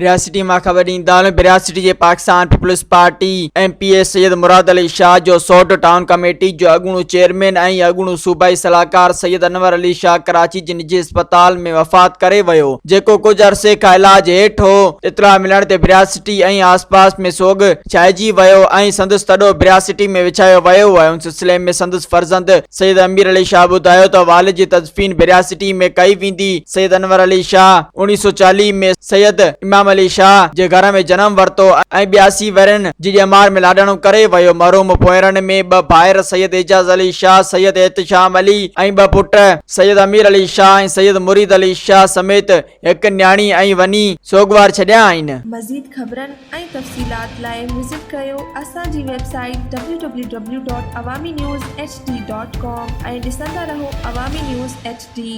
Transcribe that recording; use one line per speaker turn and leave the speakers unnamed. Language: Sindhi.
رياستي مان خبر ڏيندا هلون رياستي جي Pakistan Peoples Party M P A Syed Murad Ali Shah جو سوٽ ٽائون ڪميٽي جو اڳوڻو چيئرمين ۽ اڳوڻو صوبائي صلاحڪار سيد انور علي شاهه ڪراچي جي نجي اسپتال ۾ وفات ڪري ويو جيڪو ڪجهه عرصي کان علاج هيٺ هو. اطلاع ملڻ تي برياسٽي ۽ آسپاس ۾ سوڳ ڇائجي ويو ۽ سندس تڏو برياسٽي ۾ وڇايو ويو ۽ ان سلسلي ۾ سندس فرزند سيد امير علي شاهه ٻڌايو ته والد جي تدفين ڀرياسٽي ۾ ڪئي ويندي. سيد انور علي شاهه 1940 ۾ سيد امام علي شاهه جي گهر ۾ جنم ورتو ۽ 82 ورهين جي ڄمار ۾ لاڏاڻو ڪري ويو. مرحوم پوئيرن ۾ ٻه ڀائر سيد اعجاز علي شاهه، سيد احتشام علي ۽ ٻه پٽ سيد امير علي شاهه ۽ سيد مريد علي شاهه سميت هڪ نياڻي ۽ وني سوڳوار ڇڏيا آهن.
مزيد خبرن ۽ تفصيلات لاء وزٽ ڪريو اسان جي website W W W dot Awami news H D dot com ۽ ڏسندا رهو عوامي نيوز ايڇ ڊي.